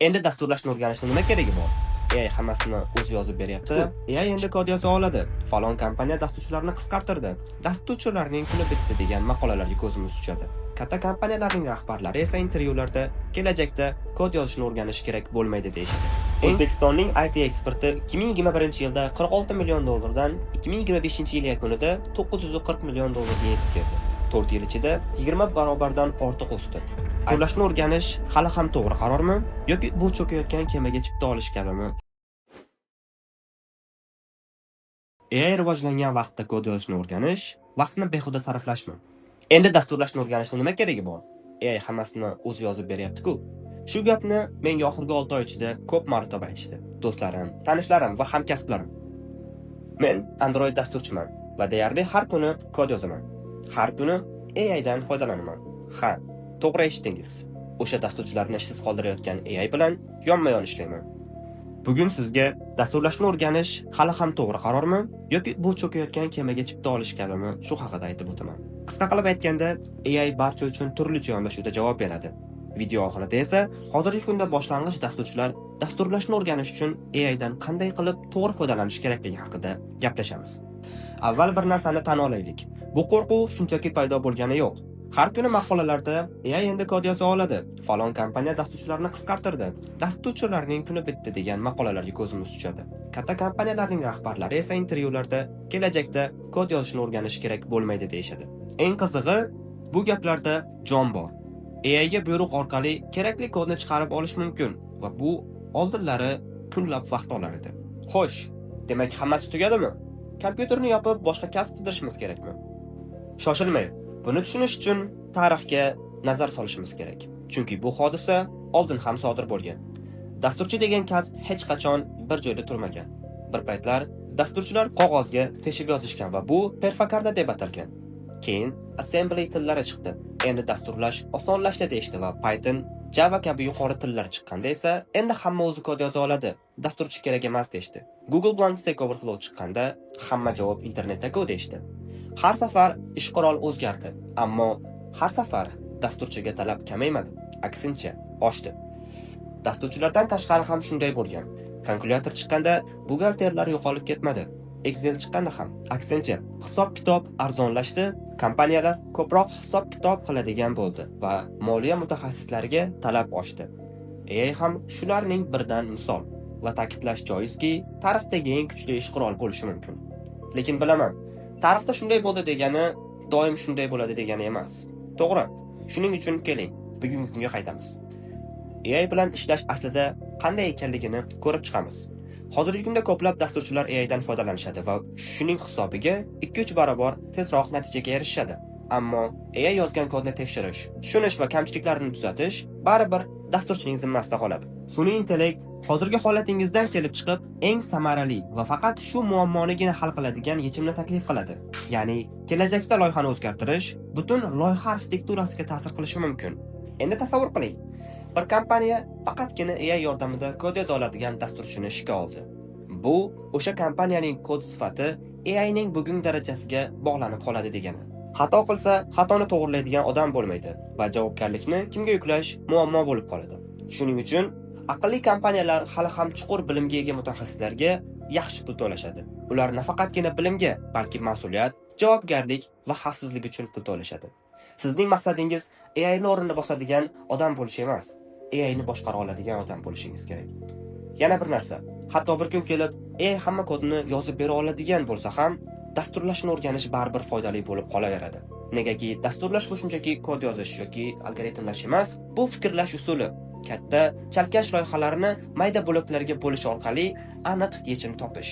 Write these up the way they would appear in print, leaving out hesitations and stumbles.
Endi dasturlashni o'rganishni nima keragi bor? AI hammasini o'zi yozib beryapti. AI endi kod yoza oladi. Falon kompaniya dasturchilarni qisqartirdi. Dasturchilarning kuni bitdi degan maqolalarga ko'zimiz tushadi. Katta kompaniyalarning rahbarlari esa intervyularda kelajakda kod yozishni o'rganish kerak bo'lmaydi deyishadi. O'zbekistonning IT eksporti 2021-yilda 46 million dollardan 2025-yil yakunida 940 million dollarga yetib keldi. 4 yil ichida 20 barobardan ortiq o'sdi. Dasturlashni o'rganish hali ham to'g'ri qarormi yoki bu cho'kayotgan kemaga chipta olish kabimi? AI rivojlangan vaqtda kod yozishni o'rganish vaqtni behuda sarflashmi? Endi dasturlashni o'rganishni nima keragi bor? AI hammasini o'zi yozib beryapti-ku. Shu gapni menga oxirgi 6 oy ichida ko'p marotaba aytishdi. Do'stlarim, tanishlarim va hamkasblarim. Men Android dasturchiman va deyarli har kuni kod yozaman. Har kuni AI dan foydalanaman. Ha, to'g'ri eshitdingiz. O'sha dasturchilarni ishsiz qoldirayotgan AI bilan yonma-yon ishlayman. Bugun sizga dasturlashni o'rganish hali ham to'g'ri qarormi yoki bu cho'kayotgan kemaga chipta olish kabimi, shu haqida aytib o'taman. Qisqa qilib aytganda, AI barcha uchun turlicha yondashuvda javob beradi. Video oxirida esa hozirgi kunda boshlang'ich dasturchilar dasturlashni o'rganish uchun AI dan qanday qilib to'g'ri foydalanish kerakligi haqida gaplashamiz. Avval bir narsani tan olaylik. Bu qo'rquv shunchaki paydo bo'lgani yo'q. Har kuni maqolalarda AI endi kod yoza oladi, falon kompaniya dasturchilarni qisqartirdi, dasturchilarning kuni bitdi degan maqolalarga ko'zimiz tushadi. Katta kompaniyalarning rahbarlari esa intervyularda kelajakda kod yozishni o'rganish kerak bo'lmaydi deyishadi. Eng qizig'i, bu gaplarda jon bor. AI ga buyruq orqali kerakli kodni chiqarib olish mumkin va bu oldinlari kunlab vaqt olar edi. Xo'sh, demak, hammasi tugadimi? Kompyuterni yopib, boshqa kasb qidirishimiz kerakmi? Shoshilmang. Buni tushunish uchun tarixga nazar solishimiz kerak. Chunki bu hodisa oldin ham sodir bo'lgan. Dasturchi degan kasb hech qachon bir joyda turmagan. Bir paytlar dasturchilar qog'ozga teshib yozishgan va bu perfokarda deb atalgan. Keyin assembly tillari chiqdi. Endi dasturlash osonlashdi deyishdi va Python, Java kabi yuqori tillar chiqqanda esa endi hamma o'zi kod yoza oladi, dasturchi kerak emas deyishdi. Google bilan Stack Overflow chiqqanda hamma javob internetda-ku deyishdi. Har safar ish qurol o'zgardi, ammo har safar dasturchiga talab kamaymadi, aksincha, oshdi. Dasturchilardan tashqari ham shunday bo'lgan. Kalkulyator chiqqanda buxgalterlar yo'qolib ketmadi. Excel chiqqanda ham, aksincha, hisob-kitob arzonlashdi, kompaniyalar ko'proq hisob-kitob qiladigan bo'ldi va moliya mutaxassislariga talab oshdi. AI ham shularning biridan misol va ta'kidlash joizki, tarixdagi eng kuchli ish quroli bo'lishi mumkin. Lekin bilaman, tarixda shunday bo'ldi degani doim shunday bo'ladi degani emas. To'g'ri. Shuning uchun keling, bugungi kunga qaytamiz. AI bilan ishlash aslida qanday ekanligini ko'rib chiqamiz. Hozirgi kunda ko'plab dasturchilar AI dan foydalanishadi va shuning hisobiga 2-3 barobar tezroq natijaga erishishadi. Ammo AI yozgan kodni tekshirish, tushunish va kamchiliklarni tuzatish baribir dasturchining zimmasida qoladi. Sun'iy intellekt hozirgi holatingizdan kelib chiqib, eng samarali va faqat shu muammonigina hal qiladigan yechimni taklif qiladi. Ya'ni kelajakda loyihani o'zgartirish butun loyiha arxitekturasiga ta'sir qilishi mumkin. Endi tasavvur qiling. Bir kompaniya faqatgina AI yordamida kod yoza oladigan dasturchini ishga oldi. Bu o'sha kompaniyaning kod sifati AI ning bugungi darajasiga bog'lanib qoladi degani. Xato qilsa, xatoni to'g'rilaydigan odam bo'lmaydi va javobgarlikni kimga yuklash muammo bo'lib qoladi. Shuning uchun aqlli kompaniyalar hali ham chuqur bilimga ega mutaxassislarga yaxshi pul to'lashadi. Ular nafaqatgina bilimga, balki mas'uliyat, javobgarlik va xavfsizlik uchun pul to'lashadi. Sizning maqsadingiz AI ni o'rnini bosadigan odam bo'lish emas, AI ni boshqara oladigan odam bo'lishingiz kerak. Yana bir narsa, hatto bir kun kelib AI hamma kodni yozib bera oladigan bo'lsa ham, dasturlashni o'rganish baribir foydali bo'lib qolaveradi. Negaki dasturlash bu shunchaki kod yozish yoki algoritmlash emas, bu fikrlash usuli. Katta, chalkash loyihalarni mayda bo'laklarga bo'lish orqali aniq yechim topish.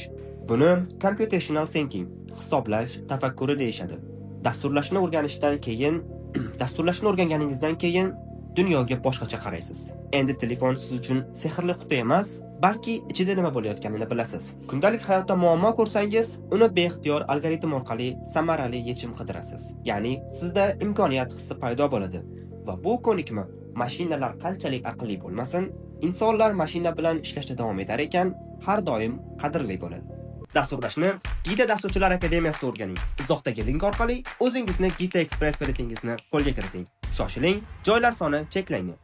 Buni computational thinking, hisoblash tafakkuri deyishadi. Dasturlashni o'rganganingizdan keyin dunyoga boshqacha qaraysiz. Endi telefon siz uchun sehrli quti emas, balki ichida nima bo'layotganini bilasiz. Kundalik hayotda muammo ko'rsangiz, uni beixtiyor algoritm orqali samarali yechim qidirasiz. Ya'ni sizda imkoniyat hissi paydo bo'ladi. Va bu ko'nikma, mashinalar qanchalik aqlli bo'lmasin, insonlar mashina bilan ishlashda davom etar ekan, har doim qadrli bo'ladi. Dasturlashni Gita Dasturchilar akademiyasida o'rganing. Izohdagi link orqali o'zingizni Gita Express biletingizni qo'lga kiriting. Shoshiling, joylar soni cheklangan.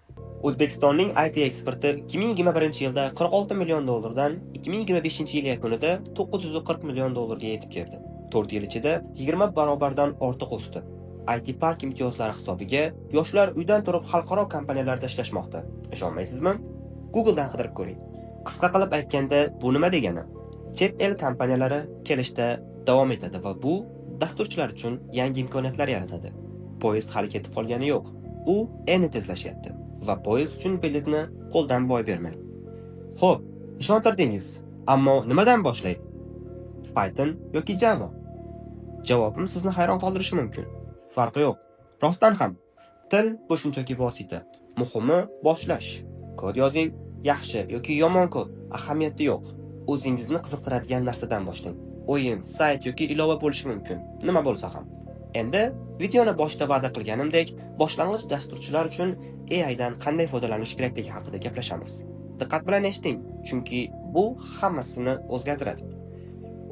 O'zbekistonning IT eksporti 2021-yilda 46 million dollardan 2025-yil yakunida 940 million dollarga yetib keldi. 4 yil ichida 20 barobardan ortiq o'sdi. IT park imtiyozlari hisobiga yoshlar uydan turib xalqaro kompaniyalarda ishlashmoqda. Ishonmaysizmi? Google'dan qidirib ko'ring. Qisqa qilib aytganda, bu nima degani? Chet el kompaniyalari kelishda davom etadi va bu dasturchilar uchun yangi imkoniyatlar yaratadi. Poyezd hali ketib qolgani yo'q. U endi tezlashyapti va poyezd uchun biletni qo'ldan boy bermang. Xo'p, ishontirdingiz. Ammo nimadan boshlay? Python yoki Java? Javobim sizni hayron qoldirishi mumkin. Farqi yo'q. Rostdan ham til bu shunchaki vosita. Muhimi boshlash. Kod yozing, yaxshi yoki yomon kod ahamiyati yo'q. O'zingizni qiziqtiradigan narsadan boshlang. O'yin, sayt yoki ilova bo'lishi mumkin. Nima bo'lsa ham. Endi videoni boshida va'da qilganimdek, boshlang'ich dasturchilar uchun AI dan qanday foydalanish kerakligi haqida gaplashamiz. Diqqat bilan eshiting, chunki bu hammasini o'zgartiradi.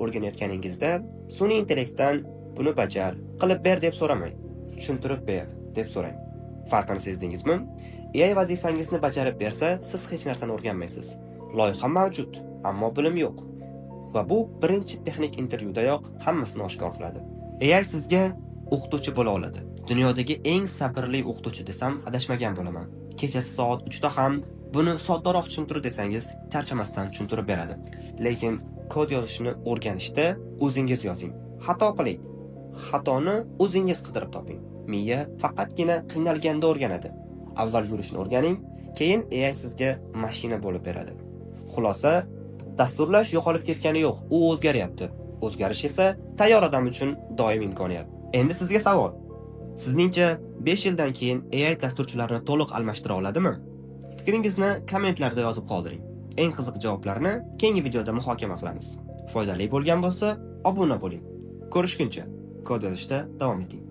O'rganayotganingizda sun'iy intellektdan buni bajar, qilib ber deb so'ramang. Tushuntirib ber deb so'rang. Farqini sezdingizmi? AI vazifangizni bajarib bersa, siz hech narsani o'rganmaysiz. Loyiha mavjud, ammo bilim yo'q. Va bu birinchi texnik intervyudayoq hammasini oshkor qiladi. AI sizga o'qituvchi bo'la oladi. Dunyodagi eng sabrli o'qituvchi desam adashmagan bo'laman. Kechasi soat 3 da ham buni soddaroq tushuntir desangiz, charchamasdan tushuntirib beradi. Lekin kod yozishni o'rganishda o'zingiz yozing. Xato qiling. Xatoni o'zingiz qidirib toping. Miya faqatgina qiynalganda o'rganadi. Avval yurishni o'rganing, keyin AI sizga mashina bo'lib beradi. Xulosa, dasturlash yo'qolib ketgani yo'q, u o'zgaryapti. O'zgarish esa tayyor odam uchun doim imkoniyat. Endi sizga savol. Sizningcha 5 yildan keyin AI dasturchilarni to'liq almashtira oladimi? Fikringizni kommentlarda yozib qoldiring. Eng qiziq javoblarni keyingi videoda muhokama qilamiz. Foydali bo'lgan bo'lsa, obuna bo'ling. Ko'rishguncha, kod yozishda davom eting.